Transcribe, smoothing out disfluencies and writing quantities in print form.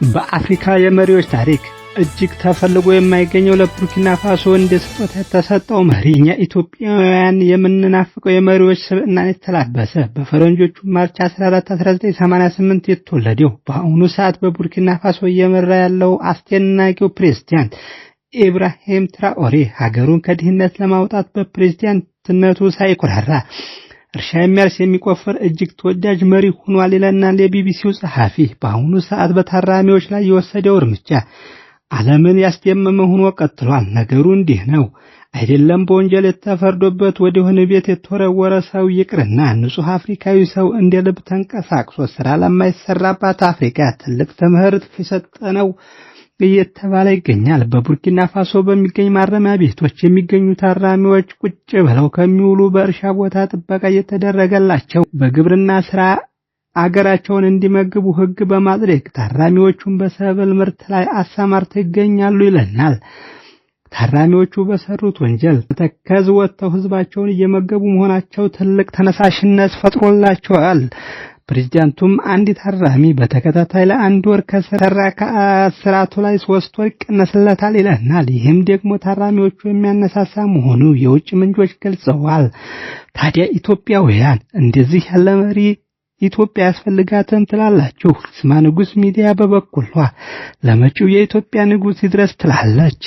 በአፍሪካ የመሪዎች ታሪክ እጅግ ተፈልጎ የማይገኘው ለቡርኪና ፋሶ እንደ ስጦታ የተሰጠው መሪ፣ እኛ ኢትዮጵያውያን የምንናፍቀው የመሪዎች ስብዕናን የተላበሰ፣ በፈረንጆቹ March 14 1988 የተወለደው፣ በአሁኑ ሰዓት በቡርኪና ፋሶ እየመራ ያለው አስደናቂው ፕሬዝዳንት ኢብራሂም ትራኦሬ ሀገሩን ከድህነት ለማውጣት በፕሬዝዳንትነቱ ሳይኩራራ እርሻ የሚያርስ፣ የሚቆፍር እጅግ ተወዳጅ መሪ ሆኗል ይለናል የቢቢሲው ጸሐፊ። በአሁኑ ሰዓት በታራሚዎች ላይ የወሰደው እርምጃ ዓለምን ያስደመመ ሆኖ ቀጥሏል። ነገሩ እንዲህ ነው። አይደለም በወንጀል ተፈርዶበት ወደ ወህኒ ቤት የተወረወረ ሰው ይቅርና ንጹሕ አፍሪካዊ ሰው እንደ ልብ ተንቀሳቅሶ ስራ ለማይሰራባት አፍሪካ ትልቅ ትምህርት የሰጠ ነው እየተባለ ይገኛል። በቡርኪና ፋሶ በሚገኝ ማረሚያ ቤቶች የሚገኙ ታራሚዎች ቁጭ ብለው ከሚውሉ በእርሻ ቦታ ጥበቃ እየተደረገላቸው በግብርና ስራ አገራቸውን እንዲመግቡ ሕግ በማጽደቅ ታራሚዎቹን በሰብል ምርት ላይ አሰማርተው ይገኛሉ ይለናል። ታራሚዎቹ በሰሩት ወንጀል ተከዝ ወጥተው ህዝባቸውን እየመገቡ መሆናቸው ትልቅ ተነሳሽነት ፈጥሮላቸዋል። ፕሬዚዳንቱም አንድ ታራሚ በተከታታይ ለአንድ ወር ከሰራ ከእስራቱ ላይ 3 ወር ይቀነስለታል ይለናል። ይህም ደግሞ ታራሚዎቹ የሚያነሳሳ መሆኑ የውጭ ምንጮች ገልጸዋል። ታዲያ ኢትዮጵያውያን እንደዚህ ያለ መሪ ኢትዮጵያ ያስፈልጋትም ትላላችሁ? ስማ ንጉስ ሚዲያ በበኩሏ ለመጪው የኢትዮጵያ ንጉስ ይድረስ ትላለች።